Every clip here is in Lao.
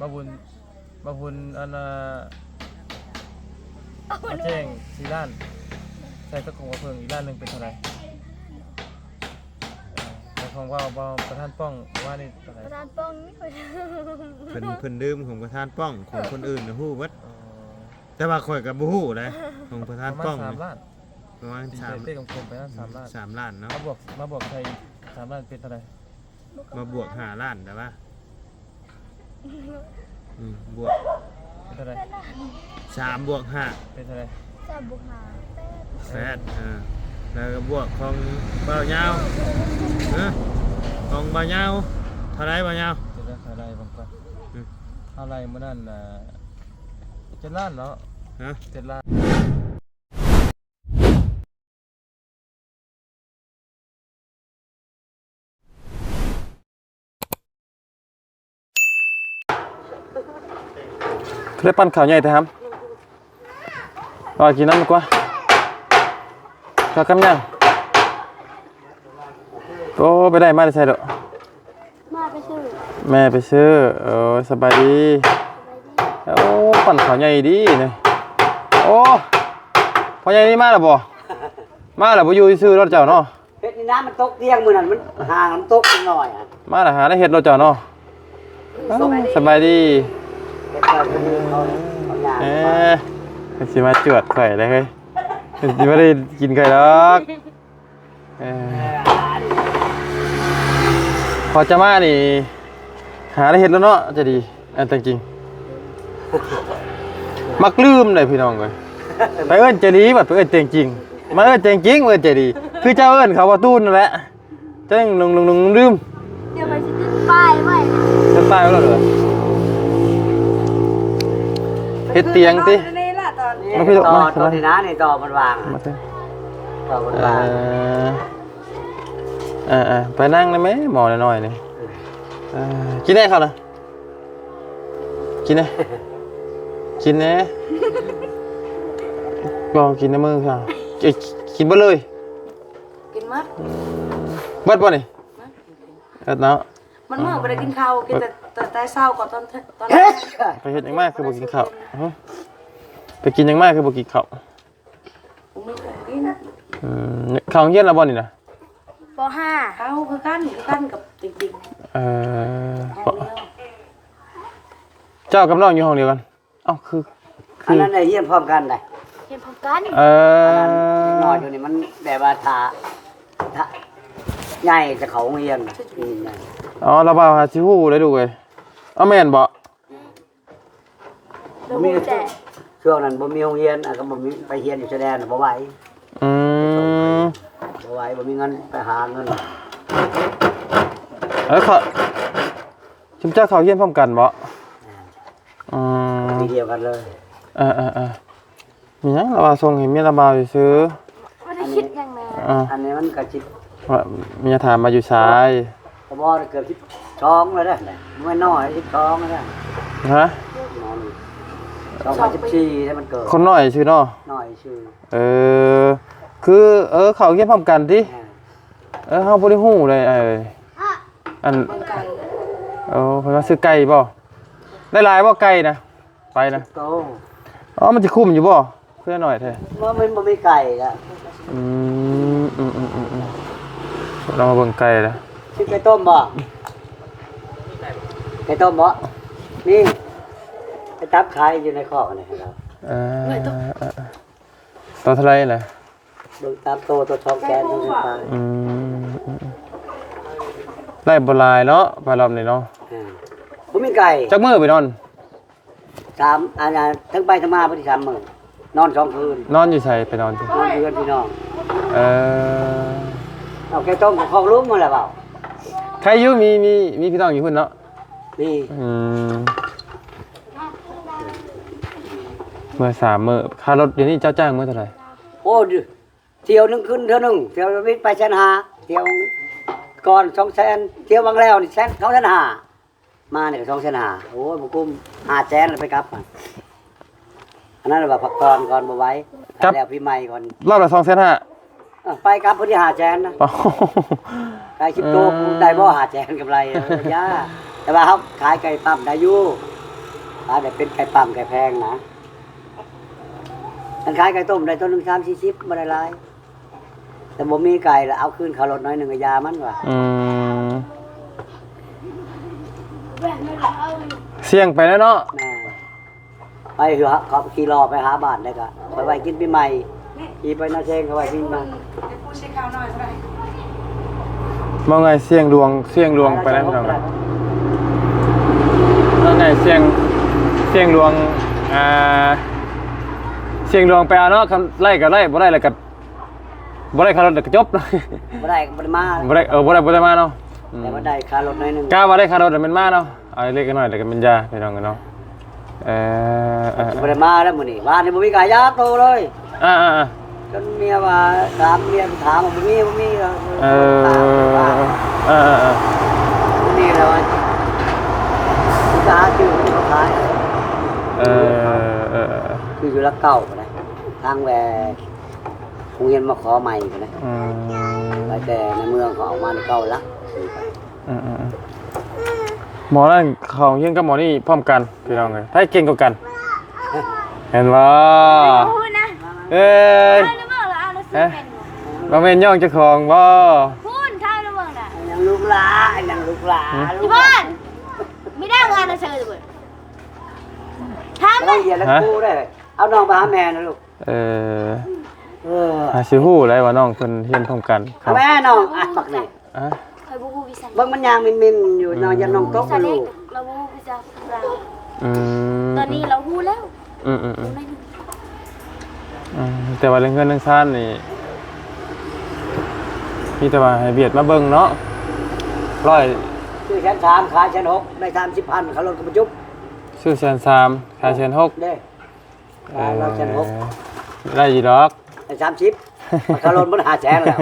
ບ່າວບຸນ ບ່າວບຸນ ອັນນ່າ ບ່າວບຸນ ມາແຈ້ງສີ່ລ້ານ ໃສ່ຕະກົງມາເພິ່ງອີກລ້ານໜຶ່ງເປັນເທົ່າໃດ? ເອີ ແຕ່ຂອງບ່າວ ບ່າວປະທານປ້ອງເມື່ອວານນີ້ເທົ່າໃດ? ປະທານປ້ອງນີ້ຂ້ອຍ ເພິ່ນ ເພິ່ນລືມຂອງປະທານປ້ອງ ຂອງຄົນອື່ນນະຮູ້ເບິດ. ອໍ ແຕ່ວ່າຂ້ອຍກໍບໍ່ຮູ້ເດ້ ຂອງປະທານປ້ອງ ປະມານສາມລ້ານ ປະມານສາມ ຕີເປັນເລກກົມໆໄປນະ ອືມ ສາມລ້ານ ສາມລ້ານເນາະ ມາບວກ ມາບວກໃສ່ສາມລ້ານເປັນເທົ່າໃດ? ມາບວກຫ້າລ້ານ ແຕ່ວ່າ ອືມ ບວກ ເປັນເທົ່າໃດ? ສາມບວກຫ້າ ເປັນເທົ່າໃດ? ສາມບວກຫ້າ ແປດ ແປດ ເອີ ແລ້ວກໍບວກຂອງບ່າວຍາວ ເອີ ຂອງບ່າວຍາວເທົ່າໃດບ່າວຍາວ? ຈະໄດ້ເທົ່າໃດເບິ່ງກ່ອນ ອືມ ເທົ່າໃດມື້ນັ້ນນະ? ເຈັດລ້ານເນາະ ຮະ ເຈັດລ້ານ. ຄືໄດ້ປັ້ນເຂົ້າໃຫຍ່ແທ້ຫຳ? ວ່າກິນນຳກວ່າ ເຂົ້າກັບຫຍັງ? ໂອ້ ໄປໄດ້ມາແຕ່ໃສເດາະ? ມາໄປຊື້ ແມ່ໄປຊື້. ເອີ ສະບາຍດີ ສະບາຍດີ. ໂອ້ ປັ້ນເຂົ້າໃຫຍ່ດີນີ້. ໂອ້ ພໍ່ໃຫຍ່ນີ້ມາແລ້ວບໍ່? ມາແລ້ວ ບໍ່ຢູ່ຊື່ໆ ໂລດເຈົ້າເນາະ. ເຮັດນີ້ນະ ມັນຕົກຕຽງມື້ນັ້ນ ມັນຫາ ມັນຕົກໜ້ອຍອະ. ມາແລ້ວ ຫາໄດ້ເຮັດໂລດເຈົ້າເນາະ. ສະບາຍດີ ສະບາຍດີ. ເອີ ເພິ່ນຊິມາຈວດຂ້ອຍໄດ໋ເຮີ້ຍ ເພິ່ນຊິບໍ່ໄດ້ກິນຂ້ອຍດອກ. ເອີ ພໍຈະມານີ້ ຫາໄດ້ເຮັດແລ້ວເນາະ ໃຈດີ. ອັນແຕ່ງຈິງ ມັກລືມເດ້ພີ່ນ້ອງເອີຍ. ໄປເອີ້ນໃຈດີ ບັດໄປເອີ້ນແຕ່ງຈິງ ມາເອີ້ນແຕ່ງຈິງ ເອີ້ນໃຈດີ ຄືເຈົ້າເອີ້ນເຂົາວ່າຕູນນັ້ນແຫຼະ. ຈັ່ງຫຼົງໆລືມ. ດຽວຂ້ອຍຊິຕິດປ້າຍໄວ້ ຕິດປ້າຍໄວ້ໂລດເດີ. ເຮັດຕຽງຕິ? ມາພີ່ລູກ ຕໍ່ ມາ ຕອນນີ້ນະ ນີ້ຕໍ່ເພິ່ນວາງ ມາ ຕໍ່ເພິ່ນວາງ. ເອີໆ ໄປນັ່ງໄດ້ແມ ໝໍ້ນ້ອຍໆນີ້. ເອີ ກິນແດ່ເຂົ້ານະ ກິນແດ່ ກິນແດ່. ບໍ່ກິນໃນມືເຂົາ ກິນເບິດເລີຍ. ກິນໝົດ ອືມ ເບິດບໍ່ນີ້? ເບິດເນາະ. ມັນມື້ບໍ່ໄດ້ກິນເຂົ້າ ກິນແຕ່ ແຕ່ ແຕ່ເຊົ້າກໍຕອນ ຕອນ ໄປເຮັດຫຍັງມາຄືບໍ່ກິນເຂົ້າ? ຫື? ໄປກິນຫຍັງມາຄືບໍ່ກິນເຂົ້າ? ບໍ່ມີຂອງກິນ. ອືມ ເຂົ້າໂຮງຮຽນແລ້ວບໍ່ນີ້ນະ? ປໍຫ້າ ເຂົ້າຄືກັນ ຄືກັນກັບຕິງໆ. ເອີ ເຈົ້າກັບນ້ອງຢູ່ຫ້ອງດຽວກັນ? ເອົ້າ ຄື ຄື ອັນນັ້ນໄດ້ຮຽນພ້ອມກັນໄດ໋ ຮຽນພ້ອມກັນ. ເອີ ອັນນັ້ນເດັກນ້ອຍຢູ່ນີ້ມັນແບບວ່າຖ້າ ຖ້າໃຫຍ່ຈະເຂົ້າໂຮງຮຽນ. ອໍ ລາວບ່າວຫາຊິຮູ້ເດ້ລູກເອີຍ. ເອົາ ແມ່ນບໍ່? ບໍ່ມີ ແຕ່ຊ່ວງນັ້ນບໍ່ມີໂຮງຮຽນ ອ່າ ກໍບໍ່ມີໄປຮຽນຢູ່ຊາຍແດນ ບໍ່ໄຫວ. ອືມ ບໍ່ໄຫວ ບໍ່ມີເງິນໄປຫາເງິນ. ເອີ ເຂົາ ຊຸມເຈົ້າເຂົ້າຮຽນພ້ອມກັນບໍ່? ແມ່ນ. ອືມ ປີດຽວກັນເລີຍ. ເອີໆໆ ມີຫຍັງລະວ່າ ສົ່ງໃຫ້ເມຍລະບ່າວຊື່ໆ. ບໍ່ໄດ້ຄິດຫຍັງນະ. ເອີ ອັນນີ້ມັນກໍສິບ ວ່າເມຍຖາມວ່າຢູ່ໃສ? ກໍບໍ່ໄດ້ ເກືອບສິບສອງແລ້ວເດ້ ບໍ່ແມ່ນນ້ອຍ ສິບສອງແລ້ວເດ້. ຮະ? ສອງພັນສິບສີ່ແລ້ວມັນເກີດ. ຄົນນ້ອຍຊື່ເນາະ? ນ້ອຍຊື່. ເອີ ຄື ເອີ ເຂົາຮຽນພ້ອມກັນຕິ? ແມ່ນ. ເອີ ເຮົາບໍ່ໄດ້ຮູ້ເລີຍອ້າຍເອີຍ. ອັນ ເອີ ເພິ່ນວ່າຊື້ໄກ່ບໍ່? ໄດ້ຫຼາຍບໍ່ໄກ່ນະ? ໄປນະ ສິບໂຕ. ອໍ ມັນຊິຄຸ້ມຢູ່ບໍ່? ຄືນ້ອຍແທ້. ບໍ່ ມັນບໍ່ມີໄກ່ລະ. ອືມ ອືມໆ ລອງມາເບິ່ງໄກ່ລະ. ຊິໄປຕົ້ມບໍ່? ໄກ່ຕົ້ມບໍ່? ນີ້ ໄປຕັບຂາຍຢູ່ໃນຄອກນີ້. ເອີ ໂຕເທົ່າໃດລະ? ເບິ່ງຕາມໂຕ ໂຕສອງແສນ ສອງແສນປາຍ. ອືມ ໄດ້ບໍ່ຫຼາຍເນາະ ປາລອບນີ້ເນາະ. ເອີ ບໍ່ມີໄກ່. ຈັກມື້ໄປນອນ? ສາມ ອັນ ເຖິງໄປເຖິງມາ ມື້ທີສາມມື້ ນອນສອງຄືນ. ນອນຢູ່ໃສ? ໄປນອນຢູ່ ນອນຢູ່ເຮືອນພີ່ນ້ອງ. ເອີ ເອົາແກຕ້ອງຂອງລຸງຫັ້ນແຫຼະເວົ້າ. ໃຄຢູ່ ມີ ມີ ມີພີ່ນ້ອງຢູ່ພຸ້ນເນາະ. ນີ້ ອືມ ເມື່ອສາມມື້. ຄ່າລົດດຽວນີ້ເຈົ້າຈ້າງມື້ເທົ່າໃດ? ໂອ້ ທ່ຽວໜຶ່ງຂຶ້ນເທື່ອໜຶ່ງ ທ່ຽວວິດໄປແສນຫ້າ ທ່ຽວກ່ອນສອງແສນ ທ່ຽວຫວ່າງແລ້ວນີ້ແສນ ສອງແສນຫ້າ ມານີ້ກໍສອງແສນຫ້າ. ໂອ້ຍ ບໍ່ກຸ້ມ ຫ້າແສນແລ້ວໄປກັບ. ອັນນັ້ນວ່າພັກຜ່ອນກ່ອນ ບໍ່ໄຫວ ກັບແລ້ວປີໃໝ່ກ່ອນ. ລອບລະສອງແສນຫ້າ. ເອີ ໄປກັບພຸ້ນທີ່ຫ້າແສນນະ. ໂອ້ໂຫ ໄກ່ສິບໂຕ ເອີ ໄດ້ບໍ່ຫ້າແສນກຳໄລ? ເອີ ຢ່າ ແຕ່ວ່າເຮົາຂາຍໄກ່ປ້ຳໄດ້ຢູ່. ຂາຍແບບເປັນໄກ່ປັ້ງໄກ່ແພງນະ. ຄັນຂາຍໄກ່ຕົ້ມໄດ້ໂຕໜຶ່ງສາມສີ່ສິບ ບໍ່ໄດ້ຫຼາຍ. ແຕ່ບໍ່ມີໄກ່ລະເອົາຄືນຄ່າລົດໜ້ອຍໜຶ່ງກໍຢ່າມັນວ່າ. ອືມ ສ່ຽງໄປແລ້ວເນາະ. ແມ່ນ. ໄປເຮືອ ເຂົາຂີ່ລໍ້ໄປຫາບ້ານ ແລ້ວກໍໄປໄວ້ກິນປີໃໝ່ ຂີ່ໄປນາເຊງ ເຂົາໄວ້ກິນມາ. ເວົ້າງ່າຍສ່ຽງດວງ ສ່ຽງດວງໄປແລ້ວ ພີ່ນ້ອງ. ເວົ້າງ່າຍສ່ຽງ ສ່ຽງດວງ ອ່າ ສ່ຽງດວງໄປເອົາເນາະ. ຄັນໄດ້ກໍໄດ້ ບໍ່ໄດ້ແລ້ວກໍ ບໍ່ໄດ້ຄ່າລົດກໍຈົບເນາະ. ບໍ່ໄດ້ກໍບໍ່ໄດ້ມາ. ບໍ່ໄດ້ ເອີ ບໍ່ໄດ້ ບໍ່ໄດ້ມາເນາະ. ອືມ ແຕ່ວ່າໄດ້ຄ່າລົດໜ້ອຍໜຶ່ງ. ກະວ່າໄດ້ຄ່າລົດແລ້ວແມ່ນມາເນາະ. ເອົາເລັກໆນ້ອຍໆແລ້ວກໍແມ່ນຢາ ພີ່ນ້ອງເນາະ. ເອີ ເອີ ເອີ ບໍ່ໄດ້ມາແລ້ວມື້ນີ້ ວານນີ້ບໍ່ມີກາຢາໂຕເລີຍ. ອ່າໆໆ ຈົນເມຍວ່າ ຖາມເມຍ ຖາມວ່າບໍ່ມີ ບໍ່ມີ. ເອີ ເອີ ເອີ ເອີ ມື້ນີ້ແລ້ວວ່າ ຈະຫາຊື້ເຂົາຂາຍ. ເອີ ເອີ ເອີ ຄືຢູ່ຫຼັກເກົ້າພຸ້ນນະ ທາງແວ່ ໂຮງຮຽນມະຂໍໃໝ່ພຸ້ນນະ. ອືມ ໄປແຕ່ໃນເມືອງເຂົາເອົາມາໃນເກົ່າລະ. ອືມໆໆ ໝໍນັ້ນເຂົ້າໂຮງຮຽນກັບໝໍນີ້ພ້ອມກັນ ພີ່ນ້ອງເອີຍ. ໃຜເກັ່ງກວ່າກັນ? ເຫັນບໍ່? ເອີຍ ບໍ່ແມ່ນຍ້ອງເຈົ້າຂອງບໍ່? ພຸ້ນ ຖາມລະເບິ່ງນະ. ຍັງລູກຫຼາ ຍັງລູກຫຼາ. ອີ່ບອນ ມີໄດ້ບໍ່ອ່ານໜັງສືເບິ່ງ. ຖາມແມ່. ຮະ? ເອົານ້ອງໄປຫາແມ່ນະລູກ. ເອີ ເອີ ຫາຊິຮູ້ໄດ້ວ່ານ້ອງເພິ່ນຮຽນພ້ອມກັນ. ເອົາແມ່ນ້ອງ ອັດບັກນີ້. ອະ ຂ້ອຍບໍ່ຮູ້ວິຊາ. ເບິ່ງມັນຍ່າງມິນໆຢູ່ເນາະ. ອືມ ຢ້ານນ້ອງຕົກນະລູກ. ລາວບໍ່ຮູ້ວິຊາລາວ. ອືມ ຕອນນີ້ລາວຮູ້ແລ້ວ. ອືມໆໆ ອືມ ແຕ່ວ່າເລື່ອງເຮືອນເລື່ອງຊານນີ້ ມີແຕ່ວ່າໃຫ້ບຽດມາເບິ່ງເນາະ. ຮ້ອຍ ຊື້ແສນສາມ ຂາຍແສນຫົກ ໄດ້ສາມສິບພັນ ຄ່າລົດກໍບໍ່ຈຸບ. ຊື້ແສນສາມ ຂາຍແສນຫົກເດ້. ເອີ ເອີ ໄດ້ຢູ່ດອກ ໄດ້ສາມສິບ ມັນກະລົດມັນຫ້າແສນແລ້ວ.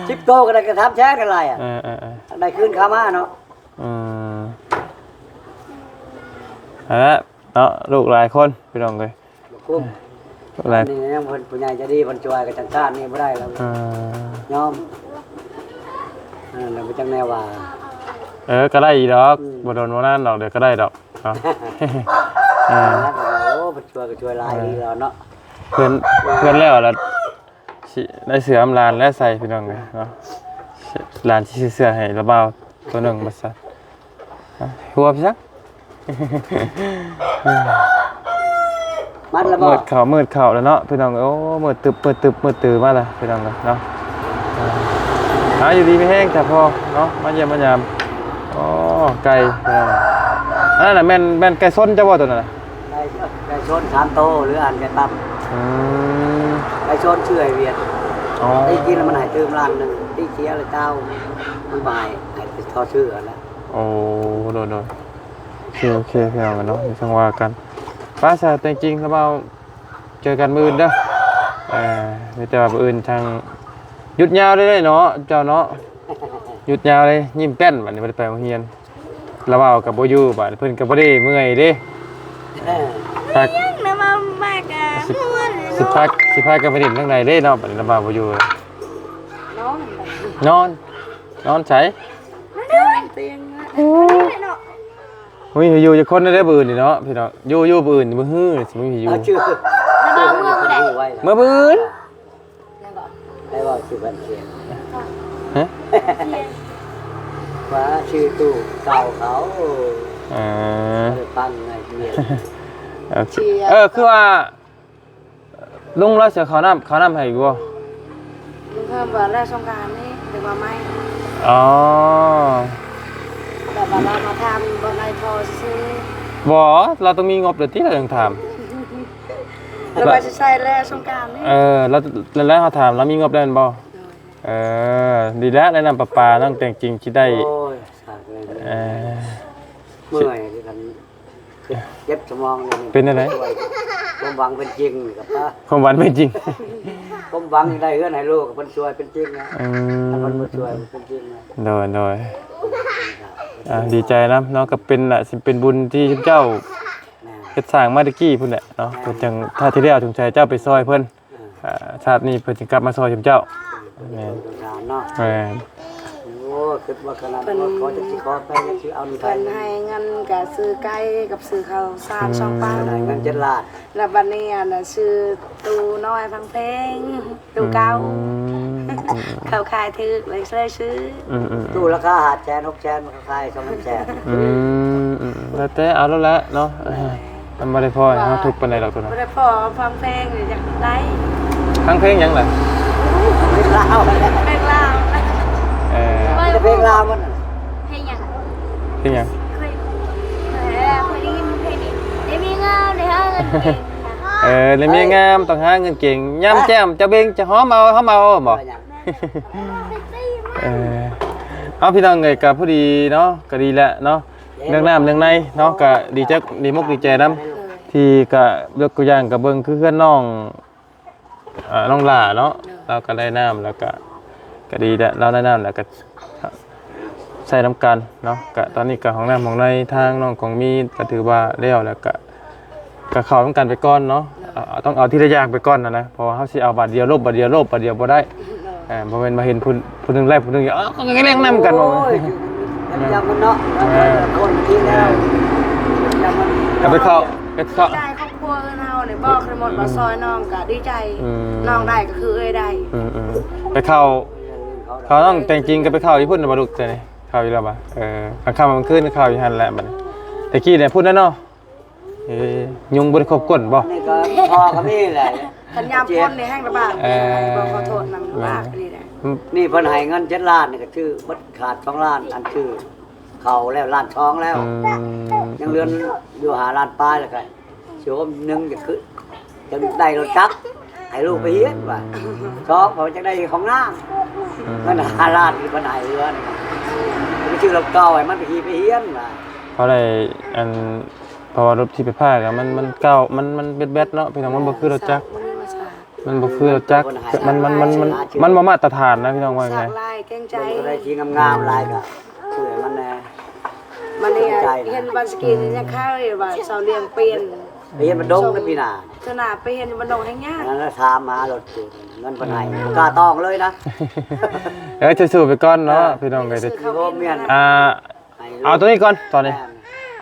ສິບໂຕກໍໄດ້ກະສາມແສນກັນຫຼາຍອະ. ເອີໆໆ ໄດ້ຄືນຄ່າມາເນາະ. ອືມ ຫັ້ນແຫຼະເນາະ ລູກຫຼາຍຄົນ ພີ່ນ້ອງເອີຍ. ບໍ່ຄຸ້ມ ຫຼາຍ ອັນນີ້ຍັງເພິ່ນ ຜູ້ໃຫຍ່ໃຈດີເພິ່ນຊ່ວຍ ກະຈັ່ງຊາດນີ້ບໍ່ໄດ້ແລ້ວ. ເອີ ຍອມ. ອັນນັ້ນແຫຼະ ບໍ່ຈັກແນວວ່າ. ເອີ ກະໄດ້ອີກດອກ. ອືມ ບໍ່ດົນບໍ່ນານດອກ ດຽວກະໄດ້ດອກ. ເນາະ ເອີ ໂອ້ ເພິ່ນຊ່ວຍກໍຊ່ວຍຫຼາຍ ເອີ ດີແລ້ວເນາະ. ເພື່ອນ ເພື່ອນແລ້ວລະ ຊິໄດ້ເສື້ອນຳຫຼານແລ້ວໃສ່ ພີ່ນ້ອງເອີຍເນາະ. ຫຼານຊິຊື້ເສື້ອໃຫ້ລະບ່າວໂຕໜຶ່ງວ່າຊັ້ນ. ຫົວພີ່ຊັກ ມັດລະບໍ່? ມືດເຂົ້າ ມືດເຂົ້າແລ້ວເນາະ ພີ່ນ້ອງ. ໂອ້ ມືດຕຶບ ມືດຕຶບ ມືດຕື່ມາແລ້ວ ພີ່ນ້ອງເອີຍເນາະ. ເອົາ ຢູ່ດີມີແຮງຈ້າພໍ່ເນາະ ມາຢ້ຽມມາຢາມ. ອໍ ໄກ່ພີ່ນ້ອງ ອັນນັ້ນນະແມ່ນ ແມ່ນໄກ່ຊົນເຈົ້າບໍ່ໂຕນັ້ນນະ? ໄກ່ ໄກ່ຊົນສາມໂຕ ຫຼືອັນໄກ່ປັ້ງ. ອືມ ໄກ່ຊົນຊື້ໃຫ້ຫວຽດ. ອໍ ຕີກິນແລ້ວມັນໃຫ້ຕື່ມລ້ານໜຶ່ງ ຕີເສຍລະເຈົ້າ ມັນບໍ່ໃຫ້ ໃຫ້ໄປທໍ່ຊື້ຫັ້ນແຫຼະ. ໂອ້ ໂດຍໆ ໂອເຄ ໂອເຄ ພີ່ນ້ອງເນາະ ຈັ່ງວ່າກັນ. ໄປຊະ ແຕ່ງຈິງລະບ່າວ ເຈີກັນມື້ອື່ນເດີ. ເອີ ມີແຕ່ວ່າມື້ອື່ນທາງ ຢຸດຍາວເລີຍເນາະ ເຈົ້າເນາະ. ຢຸດຍາວເລີຍ ຍິ້ມແປ້ນ ບາດນີ້ບໍ່ໄດ້ໄປໂຮງຮຽນ. ລະບ່າວກໍບໍ່ຢູ່ ບາດນີ້ເພິ່ນກໍບໍ່ໄດ້ເມື່ອຍເດ້. ເອີ ພັກ ຍັງນະ ມາ ມາກະ ຊິ ມ່ວນ ຊິພັກ ຊິພາກັນໄປຫຼິ້ນທາງໃດເດ້ເນາະ ບາດນີ້ລະບ່າວບໍ່ຢູ່. ນອນ ນອນ ນອນໃສ? ນອນຕຽງ. ໂອ້ ບໍ່ມີໃຜຢູ່ຈັກຄົນເດ້ມື້ອື່ນນີ້ເນາະ ພີ່ນ້ອງ. ຢູ່ ຢູ່ມື້ອື່ນ ມື້ຮືຊິບໍ່ມີໃຜຢູ່. ເອົາ ເມື່ອມື້ໃດ? ເມື່ອມື້ອື່ນ. ໄດ້ເວົ້າຊື່ເພິ່ນ ຮະ? ວ່າຊື່ຕູ້ເກົ່າເຂົາ. ເອີ ໄດ້ຟັງໃນເມຍ. ໂອເຄ ເອີ ຄືວ່າ ລຸງລາວຊິເອົາເຂົ້ານ້ຳ ເຂົ້ານ້ຳໃຫ້ອີກບໍ່? ລຸງເພີ່ມວ່າແລ້ວສົງການນີ້ ຫຼືວ່າໄມ້. ອໍ ແບບວ່າລາວມາຖາມບໍ່ໄດ້ພໍຊື່ໆ. ບໍ່ ລາວຕ້ອງມີງົບເດີຕິ ລາວຈັ່ງຖາມ. ແລ້ວວ່າຊິໃສ່ແລ້ວສົງການນີ້. ເອີ ແລ້ວ ແລ້ວເຮົາຖາມລາວມີງົບແລ້ວແມ່ນບໍ່? ໂດຍ. ເອີ ດີແລ້ວ ໄດ້ນ້ຳປະປາ ນ້ອງແຕ່ງຈິງຊິໄດ້. ໂອ້ຍ ສາທຸ. ເອີ ເມື່ອຍຄືກັນ. ເຈັບສະໝອງເລີຍນີ້. ເປັນຈັ່ງໃດ? ຄວາມຫວັງເປັນຈິງກັບ ຄວາມຫວັງເປັນຈິງ ຄວາມຫວັງໄດ້ເຮືອນໃຫ້ລູກ ເພິ່ນຊ່ວຍເປັນຈິງນະ. ອືມ ຄັນເພິ່ນບໍ່ຊ່ວຍມັນເປັນຈິງນະ. ໂດຍ ໂດຍ. ອ່າ ດີໃຈນຳເນາະ ກໍເປັນລະ ຊິເປັນບຸນທີ່ເຈົ້າ ແມ່ນ ເຮັດສ້າງມາແຕ່ກີ້ພຸ້ນແຫຼະເນາະ. ແມ່ນ. ເພິ່ນຈັ່ງ ຖ້າທີ່ແລ້ວສົງໄສເຈົ້າໄປຊ່ອຍເພິ່ນ. ອ່າ ຊາດນີ້ເພິ່ນຊິກັບມາຊ່ອຍຊຸມເຈົ້າ. ແມ່ນ ແມ່ນ. ໂອ້ ໂອ້ ຄິດວ່າຂະໜາດ ເພິ່ນ ຂໍ ຂໍຈັກຊິຂໍໄປ ຈັກຊິເອົານຳໃຜ ເພິ່ນໃຫ້ເງິນກະຊື້ໄກ່ກັບຊື້ເຂົ້າສານ ອືມ ສອງປາ ໃຫ້ເງິນເຈັດລ້ານ ແລ້ວບັດນີ້ອັນນ່າ ຊື້ຕູ້ນ້ອຍຟັງເພງ ຕູ້ເກົ່າ ອືມ ເຂົາຂາຍຖືກ ເລີຍຊື້ ອືມໆໆ ຕູ້ລາຄາຫ້າແສນ ຫົກແສນ ເຂົາຂາຍສອງສາມແສນ ອືມໆ ແລ້ວແຕ່ເອົາໂລດແຫຼະເນາະ ໂດຍ ມັນບໍ່ໄດ້ພໍໃຫ້ເຮົາທຸກປານໃດດອກໂຕນັ້ນ ບໍ່ໄດ້ພໍຟັງເພງນີ້ຢາກໄດ້ ຟັງເພງຫຍັງລະ? ເພງລາວ ເພງລາວ ເອີ ມີແຕ່ເພງລາວໝົດ ເພງຫຍັງ? ເພງຫຍັງ? ເຄີຍ ເອີ ເຄີຍໄດ້ຍິນເພງນີ້ ໄດ້ເມຍງາມ ໄດ້ຫາເງິນເກັ່ງ ເອີ ໄດ້ເມຍງາມ ຕ້ອງຫາເງິນເກັ່ງ ຍາມແຈ່ມຈະເບັງຈະຫອມເອົາ ຫອມເອົາບໍ? ເອີ ເອົາ ພີ່ນ້ອງເອີຍ ກະພໍດີເນາະ ກະດີແຫຼະເນາະ ເລື່ອງນ້ຳເລື່ອງໃນເນາະ ກະດີຈັກ ດີມົກດີໃຈນຳ ທີ່ກະຍົກຕົວຢ່າງກະເບິ່ງຄືເຮືອນນ້ອງ ເອີ ນ້ອງຫຼ້າເນາະ ລາວກະໄດ້ນ້ຳ ແລ້ວກະ ກະດີແຫຼະ ລາວໄດ້ນ້ຳ ແລ້ວກະໃຊ້ນຳກັນເນາະ ກະຕອນນີ້ກະຫ້ອງນ້ຳຫ້ອງໃນທາງນ້ອງກອງມີກະຖືວ່າແລ້ວ ແລ້ວກະ ກະເຂົ້ານຳກັນໄປກ່ອນເນາະ ເອົາ ເອົາ ຕ້ອງເອົາທີລະຢ່າງໄປກ່ອນຫັ້ນນະ ເພາະວ່າເຮົາຊິເອົາບາດດຽວ ລົບບາດດຽວ ລົບບາດດຽວບໍ່ໄດ້ ເອີ ບໍ່ແມ່ນວ່າເຫັນຜູ້ ຜູ້ໜຶ່ງໄດ້ ຜູ້ໜຶ່ງ ເອີ ກໍແກ່ງນຳກັນ ໂອ້ຍ ມັນຈຳມັນເນາະ ເອີ ມັນຄົນທີ່ແລ້ວ ມັນຈຳມັນ ກໍໄປເຂົ້າ ໄປເຂົ້າ ໃຈຄອບຄົວເຮົານີ້ ບອກໃຫ້ໝົດວ່າ ອືມ ຊ່ອຍນ້ອງກໍດີໃຈ ອືມ ນ້ອງໄດ້ກໍຄືເອື້ອຍໄດ້ ອືມໆ ໄປເຂົ້າ ເຂົ້ານ້ອງແຕ່ງຈິງກໍໄປເຂົ້າຢູ່ພຸ້ນນະບໍ່ລູກ ແຕ່ນີ້ເຂົ້າຢູ່ແລ້ວບໍ່? ເອີ ກາງຄ່ຳກາງຄືນເຂົ້າຢູ່ຫັ້ນແຫຼະບັດນີ້ ແຕ່ກີ້ແຫຼະພຸ້ນນະເນາະ ເອີ ຍຸງບໍ່ໄດ້ຄົບກົ້ນບໍ່? ນີ້ກໍພໍກໍມີແຫຼະ ຄັນຍາມຝົນນີ້ແຮງລຳບາກ ເອີ ບໍ່ຂໍໂທດນຳ ລຳບາກນີ້ແຫຼະ ນີ້ເພິ່ນໃຫ້ເງິນເຈັດລ້ານນີ້ກໍຊື້ເບິດຂາດສອງລ້ານ ອັນຊື້ເຂົ້າແລ້ວລ້ານສອງແລ້ວ ອືມ ຍັງເຫຼືອຢູ່ຫ້າລ້ານປາຍ ແລ້ວກໍຊິໂຮມໜຶ່ງ ຢາກຄື ຢາກໄດ້ລົດຈັກໃຫ້ລູກໄປຮຽນວ່າ ສອງ ເພິ່ນຢາກໄດ້ຫ້ອງນ້ຳ ອືມ ເງິນຫ້າລ້ານທີ່ເພິ່ນໃຫ້ເຮືອນ ໄປຊື້ລົດເກົ່າໃຫ້ມັນໄປຂີ່ໄປຮຽນວ່າ ເພາະໄດ້ອັນ ເພາະວ່າລົດທີ່ໄປພາກອະ ມັນ ມັນເກົ່າ ມັນ ມັນແບັດໆເນາະ ພີ່ນ້ອງ ມັນບໍ່ຄືລົດຈັກ ມັນບໍ່ຄືລົດຈັກ ມັນ ມັນ ມັນ ມັນ ມັນບໍ່ມາດຕະຖານນະ ພີ່ນ້ອງ ວ່າງ່າຍ ເບິ່ງກໍໄດ້ທີ່ງາມໆຫຼາຍກໍຊື້ໃຫ້ມັນແດ່ ມັນນີ້ ເຫັນວ່າສະກີນີ້ຍັງຂາຍວ່າຊາວລ້ຽງປ່ຽນ ໄປຮຽນບ້ານດົງໃນປີໜ້າ ເທື່ອໜ້າໄປຮຽນບ້ານດົງແຮງຍາກ ອັນນັ້ນລະຖາມຫາລົດຢູ່ ເງິນເພິ່ນໃຫ້ ອືມ ບໍ່ກ້າຕ້ອງເລີຍນະ ເອີ ສູ້ໆໄປກ່ອນເນາະ ເອີ ພີ່ນ້ອງເອີຍ ຊື້ເຂົ້າກິນ ອ່າ ເອົາໂຕນີ້ກ່ອນ ຕອນນີ້ ແມ່ນ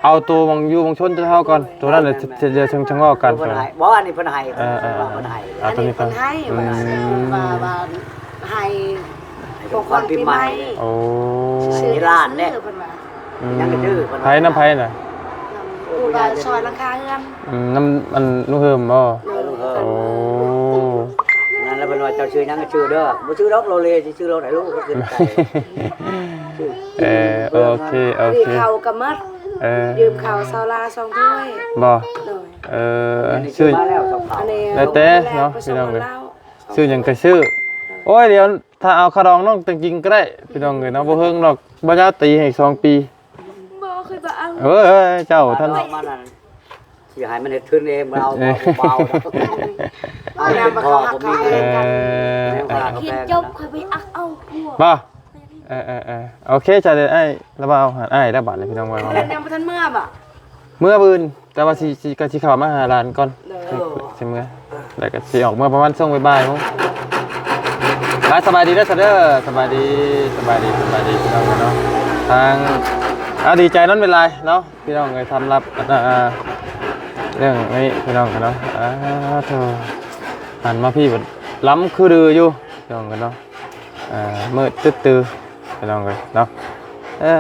ເອົາໂຕໝ່ອງຢູ່ໝ່ອງຊົນເຮົາກ່ອນ ໂຕນັ້ນແຫຼະ ເອີ ແມ່ນໆ ດຽວຈັ່ງ ຈັ່ງເວົ້າກັນ ເພິ່ນໃຫ້ ບໍ່ ອັນນີ້ເພິ່ນໃຫ້ ເອີ ເພິ່ນວ່າເພິ່ນໃຫ້ ເອີ ເອົາໂຕນີ້ກ່ອນ ອັນນີ້ເພິ່ນໃຫ້ ອືມ ວ່າ ວ່າ ວ່າໃຫ້ຂອງຂວັນປີໃໝ່ ໂອ້ ໃຫ້ຫຼານເດ້ ເພິ່ນວ່າ ອືມ ຍັງກະຈື່ ໃຜນຳໃຜນະ? ນຳຜູ້ວ່າຊ່ອຍຫຼັງຄາເຮືອນ ອືມ ນຳອັນລຸງເຮີມບໍ່? ເອີ ລຸງເຮີມ ໂອ້ ນັ້ນລະເພິ່ນວ່າເຈົ້າຊື່ຫຍັງກະຊື່ເດີ ບໍ່ຊື່ດອກ ໂລເລຊິຊື່ລົດໃຫ້ລູກ ເພິ່ນວ່າ ເອີ ໂອເຄ ໂອເຄ ເຂົ້າກະໝົດ ເອີ ຢືມເຂົ້າຊາວລາສອງຖ້ວຍ ບໍ່? ໂດຍ ເອີ ຊື່ ອັນນີ້ ແລ້ວແຕ່ເນາະ ພີ່ນ້ອງເອີຍ ຊື້ຫຍັງກະຊື້ ໂອ້ຍ ດຽວ ຖ້າເອົາຄ່າດອງນ້ອງແຕ່ງຈິງກໍໄດ້ ພີ່ນ້ອງເອີຍເນາະ ບໍ່ເຮິງດອກ ບໍ່ຍາວຕີໃຫ້ອີກສອງປີ ບໍ່ ຂ້ອຍບໍ່ເອົາ ເອີຍ ເຈົ້າ ທ່ານ ຊິໃຫ້ມັນເຮັດທຶນເອງ ບໍ່ເອົາ ບໍ່ເອົາ ເອົາແລ້ວມັນກໍຮັກເຮົາ ເອີ ຮຽນຈົບຄ່ອຍໄປອັກເອົາຜົວ ບໍ່? ເອີໆໆ ໂອເຄ ຈະໄດ້ ອ້າຍລະເວົ້າ ອ້າຍລະບາດນີ້ ພີ່ນ້ອງເອີຍ ຍັງບໍ່ທັນເມືອບໍ່? ເມືອມື້ອື່ນ ແຕ່ວ່າຊິ ຊິ ກໍຊິເຂົ້າມາຫາຫຼານກ່ອນ ໂດຍ ຊິເມືອ ແລ້ວກໍຊິອອກເມືອປະມານຊ່ວງບ່າຍໆໂມງ ອ່າ ສະບາຍດີເດີ ສະເດີ ສະບາຍດີ ສະບາຍດີ ສະບາຍດີ ພີ່ນ້ອງເນາະ ທາງ ອ່າ ດີໃຈນຳຫຼາຍໆເນາະ ພີ່ນ້ອງເອີຍ ສຳລັບ ອ່າ ເລື່ອງນີ້ ພີ່ນ້ອງເນາະ ອ່າ ໂທ້ ຫັນມາພີ້ບັດລຳຄືດືຢູ່ ພີ່ນ້ອງເນາະ ອ່າ ມືດຕຶດຕື່ພີ່ນ້ອງເອີຍເນາະ ເອີ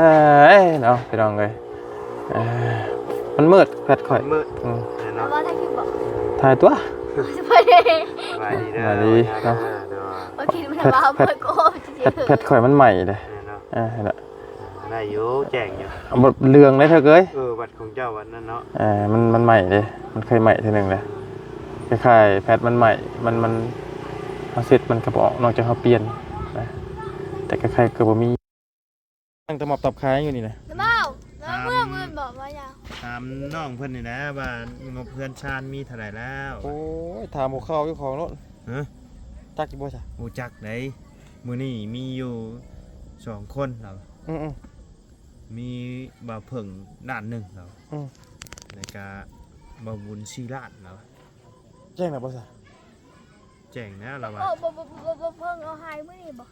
ຍເນາະ ພີ່ນ້ອງເອີຍ ເອີ ມັນມືດແພັດຂ້ອຍ ມືດ ອືມ ເນາະ ວ່າຖ່າຍຄລິບບໍ່? ຖ່າຍຕົວະ ສະບາຍດີ ສະບາຍດີເດີ ສະບາຍດີເນາະ ໂອເຄ ມັນວ່າເປີດໂກ ແພັດ ແພັດຂ້ອຍມັນໃໝ່ເດ້ ເອີ ເນາະ ເອີ ເຫັນລະ ໄດ້ຢູ່ ແຈ້ງຢູ່ ບໍ່ເຫຼືອງເດ້ເທີກເອີຍ ເອີ ບັດຂອງເຈົ້າບັດນັ້ນເນາະ ເອີ ມັນ ມັນໃໝ່ເດ້ ມັນເຄີຍໃໝ່ເທື່ອໜຶ່ງແລ້ວ ຄ້າຍໆແພັດມັນໃໝ່ ມັນ ມັນ ເຮົາເຊັດມັນກໍບໍ່ອອກ ນອກຈາກເຮົາປ່ຽນນະ ແຕ່ຄ້າຍໆກໍບໍ່ມີ ນັ່ງຕະໝອບຕອບຄາຍຢູ່ນີ້ນະ ລະເວົ້າ ລະເວົ້າ ເມືອມື້ນບອກວ່າຢາກ ຖາມນ້ອງເພິ່ນນີ້ນະວ່າງົບເຮືອນຊານມີເທົ່າໃດແລ້ວ ໂອ້ຍ ຖາມຫົວເຂົ່າຢູ່ຂອງໂລດ ຮະ ຈັກຢູ່ບໍ່ຊະ? ບໍ່ຈັກໃດ ມື້ນີ້ມີຢູ່ສອງຄົນລາວ ອືມໆ ມີບ່າວເຜິ້ງລ້ານໜຶ່ງລາວ ອືມ ແລ້ວກະບ່າວບຸນສີ່ລ້ານລາວ ແຈ້ງແລ້ວບໍ່ຊະ? ແຈ້ງແລ້ວລາວວ່າ ໂອ້ ບໍ່ ບໍ່ ບໍ່ ບໍ່ເພິ່ງເອົາໃຫ້ມື້ນີ້ບໍ່?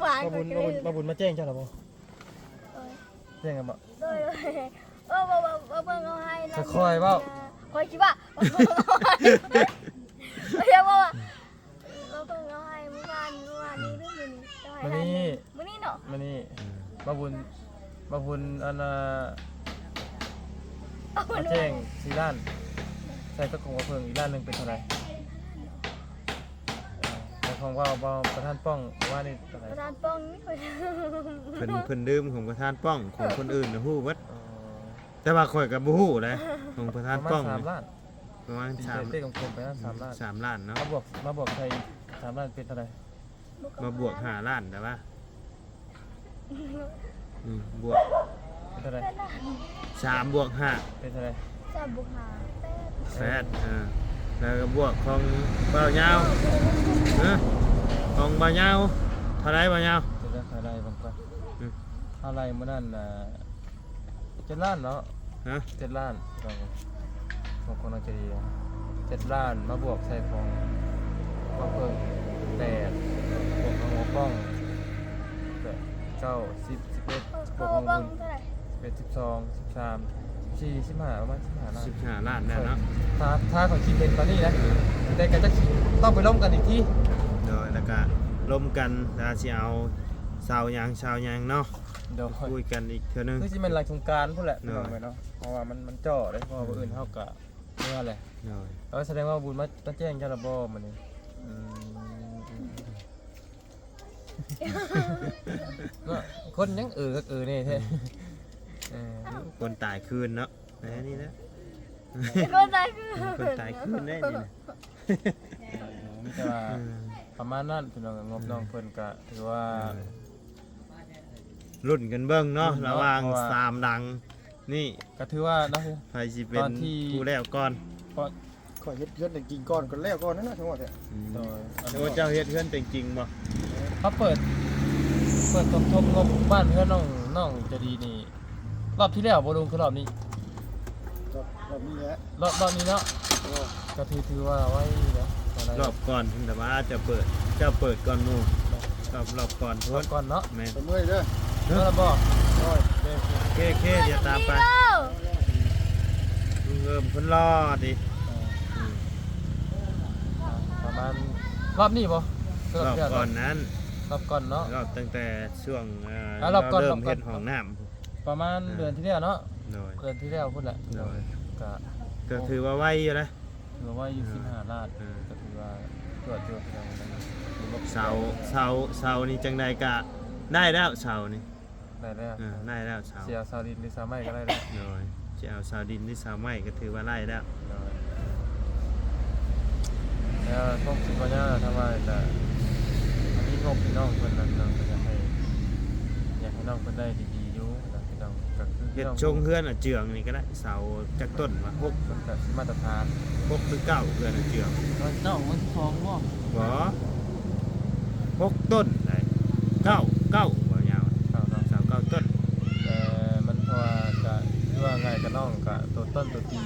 ຫວານ ບ່າວບຸນ ບ່າວບຸນ ບ່າວບຸນມາແຈ້ງເຈົ້າແລ້ວບໍ່? ໂດຍ ແຈ້ງແລ້ວບໍ່? ໂດຍ ໂດຍ ເອີ ບໍ່ ບໍ່ ບໍ່ເບິ່ງເອົາໃຫ້ນະ ຄ່ອຍໆເວົ້າ ຂ້ອຍຊິວ່າ ຂ້ອຍຊິວ່າ ບໍ່ເບິ່ງເອົາໃຫ້ມື້ວານ ມື້ວານນີ້ຫຼືມື້ນີ້ ເຈົ້າໃຫ້ ມື້ນີ້ ມື້ນີ້ເນາະ ມື້ນີ້ ອືມ ບ່າວບຸນ ບ່າວບຸນ ອັນນ່າ ມາແຈ້ງສີ່ລ້ານ ໃສ່ກັບຂອງບ່າວເຜິ້ງອີກລ້ານໜຶ່ງເປັນເທົ່າໃດ? ແລ້ວຂອງບ່າວ ບ່າວປະທານປ້ອງວ່ານີ້ເທົ່າໃດ? ປະທານປ້ອງນີ້ ເພິ່ນ ເພິ່ນລືມຂອງປະທານປ້ອງ ຂອງຄົນອື່ນນະຮູ້ເບິດ ອໍ ແຕ່ວ່າຂ້ອຍກໍບໍ່ຮູ້ເດ້ ຂອງປະທານປ້ອງ ປະມານສາມລ້ານ ປະມານ ຕີ ສາມ ເຕັມໆກົມໆໄປນະ ອືມ ສາມລ້ານ ສາມລ້ານເນາະ ມາບວກ ມາບວກໃສ່ອີກສາມລ້ານເປັນເທົ່າໃດ? ມາບວກຫ້າລ້ານແລ້ວວະ ອືມ ບວກ ເປັນເທົ່າໃດ? ສາມບວກຫ້າ ເປັນເທົ່າໃດ? ສາມບວກຫ້າ ແປດ ແປດ ເອີ ແລ້ວກໍບວກຂອງບ່າວຍາວ ຮະ ຂອງບ່າວຍາວເທົ່າໃດ? ບ່າວຍາວ ເທົ່າໃດ? ເທົ່າໃດເບິ່ງກ່ອນ ອືມ ເທົ່າໃດມື້ນັ້ນນະ? ເຈັດລ້ານເນາະ ຮະ ເຈັດລ້ານ ຂອງ ຂອງນ້ອງໃຈດີ ເຈັດລ້ານ ມາບວກໃສ່ຂອງບ່າວເຜິ້ງ ແປດ ບວກຂອງບ່າວປ້ອງ ແປດ ເກົ້າ ສິບ ສິບເອັດ ບວກຂອງບຸນ ສິບເອັດ ສິບສອງ ສິບສາມ ສິບສີ່ ສິບຫ້າ ປະມານສິບຫ້າລ້ານ ສິບຫ້າລ້ານແລ້ວເນາະ ຖ້າ ຖ້າຂ້ອຍຄິດເຫັນຕອນນີ້ນະ ເອີ ແຕ່ກໍຈະ ຕ້ອງໄປລົມກັນອີກທີ ໂດຍ ແລ້ວກໍລົມກັນ ຖ້າຊິເອົາເສົາຫຍັງ ເສົາຫຍັງເນາະ ໂດຍ ຄຸຍກັນອີກເທື່ອໜຶ່ງ ຄືຊິແມ່ນຫຼັງສົງການພຸ້ນແຫຼະ ໂດຍ ພີ່ນ້ອງເອີຍເນາະ ເພາະວ່າມັນ ມັນເຈາະເດ້ ເພາະວ່າ ອືມ ມື້ອື່ນເຮົາກໍເມື່ອແຫຼະ ໂດຍ ເອີ ສະແດງວ່າບຸນມາ ມາແຈ້ງເຈົ້າລະບໍ່ມື້ນີ້? ອືມ ເນາະ ຄົນຫຍັງເອີຄັກເອີແນ່ແທ້ ອືມ ເອີ ຄົນຕາຍຄືນເນາະ ແນວນີ້ແຫຼະ ຄົນຕາຍຄືນ ຄົນຕາຍຄືນເດ້ນີ້ນະ ມີແຕ່ວ່າ ອືມ ປະມານນັ້ນ ພີ່ນ້ອງ ງົບ ອືມ ນ້ອງເພິ່ນກະຖືວ່າ ເອີ ລຸ້ນກັນເບິ່ງເນາະ ລຸ້ນເນາະ ລະຫວ່າງ ເພາະວ່າ ສາມຫຼັງນີ້ ກະຖືວ່າເນາະ ໃຜຊິເປັນຜູ້ແລ້ວກ່ອນ ຂ້ອຍເຮັດເຮືອນແຕ່ງກິ່ງກ່ອນ ກໍແລ້ວກ່ອນນັ້ນນະ ທັງໝົດ ອືມ ໂດຍ ໂອ້ ເຈົ້າເຮັດເຮືອນແຕ່ງກິ່ງບໍ່? ເຮົາເປີດ ເປີດສົມທົບງົບບ້ານເຮືອນນ້ອງ ນ້ອງໃຈດີນີ້ ຮອບທີ່ແລ້ວບໍ່ລຸງ ຄືຮອບນີ້? ຮອບ ຮອບນີ້ແຫຼະ ຮອບ ຮອບນີ້ເນາະ ໂອ້ ກໍຖື ຖືວ່າໄວຢູ່ນະ ຮອບກ່ອນ ແຕ່ວ່າເຈົ້າເປີດ ເຈົ້າເປີດກ່ອນໝູ່ ຮອບ ຮອບກ່ອນພຸ້ນ ຮອບກ່ອນເນາະ ແມ່ນ ໄປເມື່ອຍເດີ ເມື່ອລະບໍ່? ໂອ້ຍ ໂອເຄ ໂອເຄ ດຽວຕາມໄປ ເອີ ເອີ ຄົນລໍຕິ ເອີ ອືມ ປະມານຮອບນີ້ບໍ່? ຮອບກ່ອນນັ້ນ ຮອບກ່ອນເນາະ ຮອບຕັ້ງແຕ່ຊ່ວງ ເອີ ລາວເລີ່ມເຮັດຫ້ອງນ້ຳ ປະມານ ອ່າ ເດືອນທີ່ແລ້ວເນາະ ໂດຍ ເດືອນທີ່ແລ້ວພຸ້ນແຫຼະ ໂດຍ ກໍ ກໍຖືວ່າໄວຢູ່ນະ ຖືວ່າໄວຢູ່ ເອີ ສິບຫ້າລ້ານ ເອີ ກໍຖືວ່າກວດຢູ່ ເສົາ ເສົາ ເສົານີ້ຈັ່ງໃດກໍໄດ້ແລ້ວ ເສົານີ້ ໄດ້ແລ້ວ ເອີ ໄດ້ແລ້ວ ເສົາ ຊິເອົາເສົາດິນ ຫຼື ເສົາໄມ້ກໍໄດ້ແລ້ວ ໂດຍ ຊິເອົາເສົາດິນ ຫຼື ເສົາໄມ້ກໍຖືວ່າໄດ້ແລ້ວ ໂດຍ ແລ້ວຄວາມຄິດວ່າຍາວ ຖ້າວ່າຈະມີງົບໃຫ້ນ້ອງເພິ່ນນະ ນ້ອງກໍຢາກໃຫ້ ຢາກໃຫ້ນ້ອງເພິ່ນໄດ້ດີໆຢູ່ນະ ພີ່ນ້ອງ ກໍຄືເຮັດຊົງເຮືອນອາເຈືອງນີ້ກໍໄດ້ ເສົາຈັກຕົ້ນວະ? ຫົກ ມັນກໍຊິມາດຕະຖານ ຫົກຫຼືເກົ້າ ເຮືອນອາເຈືອງ ເກົ້າ ມັນສິບສອງບໍ່? ບໍ່ ຫົກຕົ້ນໄດ໋ ເກົ້າ ເກົ້າບໍ່ຍາວ ເກົ້າເນາະ ເສົາເກົ້າຕົ້ນ ແຕ່ມັນ ເພາະວ່າກໍຄືວ່າງ່າຍກັບນ້ອງ ກໍໂຕຕົ້ນໂຕຕີ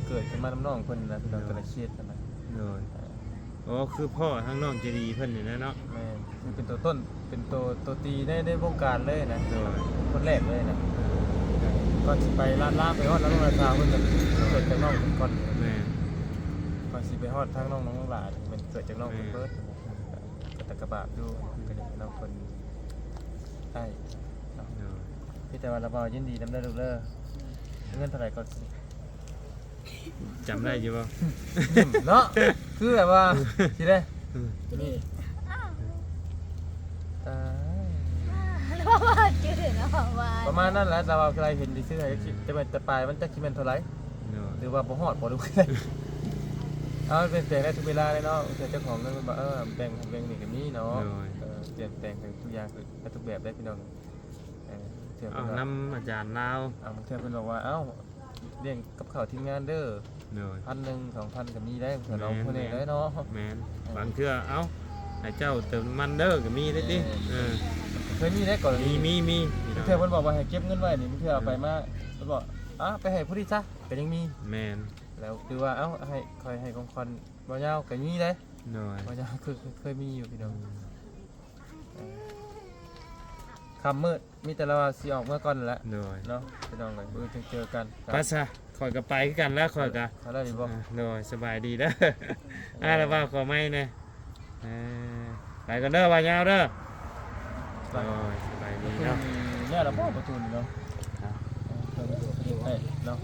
ເກີດຂຶ້ນມານຳນ້ອງເພິ່ນນະ ພີ່ນ້ອງ ໂດຍ ແຕ່ລະເຂດຫັ້ນນະ ໂດຍ ເອີ ອໍ ຄືພໍ່ທາງນ້ອງໃຈດີເພິ່ນນີ້ແຫຼະເນາະ ແມ່ນ ຄືເປັນໂຕຕົ້ນ ເປັນໂຕ ໂຕຕີໃນ ໃນວົງການເລີຍນະ ໂດຍ ຄົນແລກເລີຍນະ ກ່ອນຊິໄປລາດລາມ ໄປຮອດລາວລາຊາວ ເພິ່ນກໍເກີດຈາກນ້ອງເພິ່ນກ່ອນ ແມ່ນ ກ່ອນຊິໄປຮອດທາງນ້ອງ ນ້ອງຫຼ້າ ແມ່ນເກີດຈາກນ້ອງເພິ່ນ ແມ່ນ ເບິດ ກໍຕະກະບາບຢູ່ ກໍຢາກໃຫ້ນ້ອງເພິ່ນໄດ້ເນາະ ໂດຍ ມີແຕ່ວ່າລະເວົ້າຍິນດີນຳເດີລູກເດີ ເງິນເທົ່າໃດກໍ ຈຳໄດ້ຢູ່ບໍ່? ເນາະ ຄືແບບວ່າ ຊິໄດ້ ອືມ ຕົວນີ້ ຕາຍ ບໍ່ຈື່ເນາະ ປະມານນັ້ນແຫຼະ ແຕ່ວ່າເຄີຍເຫັນຊື່ໆ ແຕ່ ແຕ່ປາຍມັນຈັກຊິແມ່ນເທົ່າໃດ ໂດຍ ຫຼືວ່າບໍ່ຮອດບໍ່ ຫຼືວ່າ ເອົາ ປ່ຽນແປງໄດ້ທຸກເວລາເລີຍເນາະ ເທື່ອເຈົ້າຂອງເງິນເພິ່ນວ່າ ເອີ ແບ່ງ ແບ່ງນີ້ກໍມີເນາະ ໂດຍ ເອີ ປ່ຽນແປງໄດ້ທຸກຢ່າງ ໄດ້ທຸກແບບເດ້ພີ່ນ້ອງ ເອີ ເທື່ອເພິ່ນວ່າ ເອົານຳອາຈານລາວ ເອົາ ບາງເທື່ອເພິ່ນບອກວ່າ ເອົ້າ ລ້ຽງກັບເຂົ້າທີມງານເດີ ໂດຍ ພັນໜຶ່ງ ສອງພັນ ກໍມີໄດ໋ ເພິ່ນເອົາ ແມ່ນ ຜູ້ນີ້ເດ້ເນາະ ແມ່ນ ເອີ ບາງເທື່ອ ເອົ້າ ໃຫ້ເຈົ້າເຕີມນ້ຳມັນເດີ ກໍມີໄດ໋ຕິ ເອີ ເອີ ເຄີຍມີໄດ໋ ກໍມີ ມີ ມີ ມີ ບາງເທື່ອເພິ່ນບອກວ່າໃຫ້ເກັບເງິນໄວ້ນີ້ ບາງເທື່ອເອົາໄປມາ ເພິ່ນບອກ ອາ ໄປໃຫ້ຜູ້ນີ້ຊະ ກໍຍັງມີ ແມ່ນ ແລ້ວຄືວ່າ ເອົ້າ ໃຫ້ ຂ້ອຍໃຫ້ຂອງຂວັນບ່າວຍາວ ກໍມີໄດ໋ ໂດຍ ບ່າວຍາວ ເຄີຍ ເຄີຍ ເຄີຍມີຢູ່ພີ່ນ້ອງ ອືມ ເອີ ຄ່ຳມືດ ມີແຕ່ລາວວ່າຊິອອກເມືອກ່ອນນັ້ນແຫຼະ ໂດຍ ເນາະ ພີ່ນ້ອງເອີຍ ມື້ອື່ນຈຶ່ງເຈີກັນ ໄປຊະ ຂ້ອຍກໍໄປຄືກັນແຫຼະ ຂ້ອຍກໍ ໄປໄດ້ຢູ່ບໍ່? ອ່າ ໂດຍ ສະບາຍດີເດີ ອ່າ ລາວວ່າຂໍໄມ້ແດ່ ເອີ ໄປກ່ອນເດີ ບ່າວຍາວເດີ ໂດຍ ສະບາຍດີເນາະ ແລ້ວລະບໍ່ປະຕູນີ້ເນາະ ເນາະ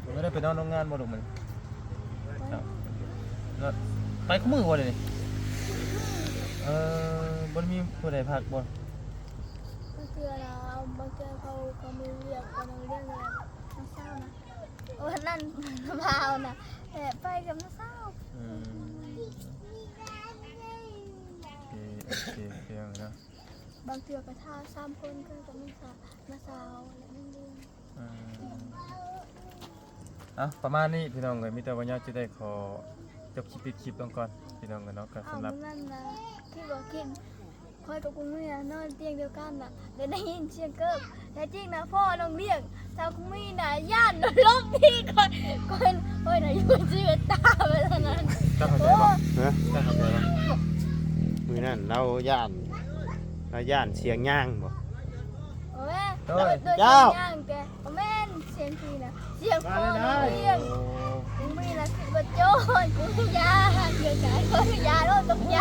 ບໍ່ໄດ້ໄປນອນໂຮງງານບໍ່ລູກມື້ນີ້? ເນາະ ໄປຄູ່ມື້ບໍ່ດຽວນີ້? ເອີ ບໍ່ໄດ້ມີຜູ້ໃດພັກບໍ່? ບາງເທື່ອນະ ບາງເທື່ອເຂົາ ເຂົາມີວຽກ ເຂົາມີວຽກແລ້ວ ມາເຊົ້ານະ ໂອ້ ນັ້ນ ບ່າວນະ ແບບໄປກັບມາເຊົ້າ ອືມ ໂອເຄ ໂອເຄ ໂອເຄເນາະ ບາງເທື່ອກໍຖ້າສາມຄົນ ເຂົາກໍມາເຊົ້າ ມາເຊົ້າແລ້ວມັນເລື່ອງ ອືມ ເອົາ ປະມານນີ້ພີ່ນ້ອງເອີຍ ມີແຕ່ວ່າຍາວຈະໄດ້ຂໍຈົບຄລິບ ປິດຄລິບລົງກ່ອນພີ່ນ້ອງເອີຍເນາະ ກໍສຳລັບ ເອົາ ນັ້ນນະ ທີ່ວ່າກິນ ຂ້ອຍກັບກຸງມີນອນຕຽງດຽວກັນນະ ແລ້ວໄດ້ຍິນສຽງເກີບ ແທ້ຈິງນະ ພໍ່ນ້ອງລ້ຽງ ສາວກຸງມີນະ ຢ້ານລົບໜີຂ້ອຍ ຂ້ອຍ ຂ້ອຍນະຢູ່ຊີວິດຕາໄປເທົ່ານັ້ນ ເຈົ້າເຂົ້າໃຈບໍ່? ໂອ້ຍ ຮະ? ເຈົ້າເຂົ້າໃຈບໍ່? ມື້ນັ້ນລາວຢ້ານ ລາວຢ້ານສຽງຍ່າງບໍ່? ໂອ້ຍ ໂດຍ ໂດຍ ເຈົ້າ ສຽງຍ່າງແກ ບໍ່ແມ່ນສຽງຜີນະ ສຽງພໍ່ນ້ອງລ້ຽງ ໂອ້ ກູມີລະຄິດວ່າໂຈນ ກູຢ້ານຄືກັນ ກູຢ້ານໂລດຕົກໃຈ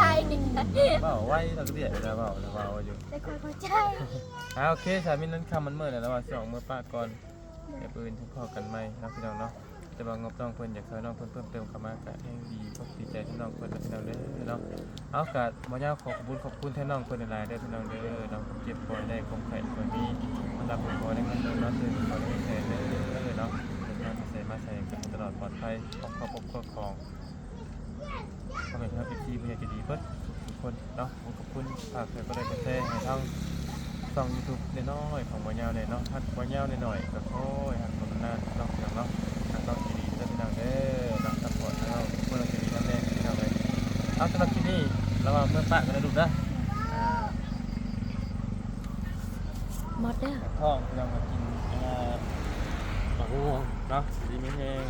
ເວົ້າໄວ ລາວກໍເດຍລະເວົ້າ ລະເວົ້າຢູ່ ແຕ່ຂ້ອຍເຂົ້າໃຈ ອ່າ ໂອເຄ ສາມີນັ້ນຄ່ຳມັນມືດແລ້ວ ລາວວ່າຊິອອກເມືອປະກ່ອນ ດຽວມື້ອື່ນພໍ້ກັນໃໝ່ເນາະ ພີ່ນ້ອງເນາະ ແຕ່ວ່າງົບນ້ອງເພິ່ນ ຢາກຊ່ອຍນ້ອງເພິ່ນເພີ່ມເຕີມເຂົ້າມາ ກະແຮ່ງດີອົກດີໃຈນຳນ້ອງເພິ່ນເນາະ ພີ່ນ້ອງເດີເນາະ ເອົາ ກະບໍ່ຍາວ ຂໍຂອບຄຸນ ຂອບຄຸນແທນນ້ອງເພິ່ນຫຼາຍໆເດີ ພີ່ນ້ອງເດີເນາະ ເຈັບບໍ່ໃຫ້ໄດ້ ຄວາມໄຂ້ບໍ່ໃຫ້ມີ ມັນລຳບໍ່ພໍໄດ້ເງິນເດືອນເນາະ ເດືອນບໍ່ໄດ້ແພງເດີເນາະ ເດີນທາງໄປໃສມາໃສ ກະໃຫ້ຕະຫຼອດປອດໄພ ຄອບຄົວ ຄອບຄົວຂອງ ພໍ່ແມ່ພີ່ນ້ອງ ເອັຟຊີ ຜູ້ໃຫຍ່ໃຈດີເບິດທຸກໆຄົນເນາະ ຂອບຄຸນ ຝາກໃຫ້ກົດໄລກ໌ກົດແຊໃຫ້ທາງຊ່ອງຢູທູບນ້ອຍໆຂອງບ່າວຍາວແດ່ເນາະ ຮັກບ່າວຍາວນ້ອຍໆ ກໍຂໍໃຫ້ຮັກສົມນານເນາະ ພີ່ນ້ອງເນາະ ຮັກນ້ອງໃຈດີເດີ ພີ່ນ້ອງເດີເນາະ ຊັບພອດໃຫ້ເຮົາ ຄົນໃຈດີນຳແດ່ ພີ່ນ້ອງເອີຍ ເອົາ ສຳລັບຄລິບນີ້ ລາວວ່າເມືອປະກັນເດີລູກເດີ ໝົດເດີ ທ້ອງ ພີ່ນ້ອງ ມາກິນ ອ່າ ໝາກມ່ວງເນາະ ຢູ່ດີມີແຮງ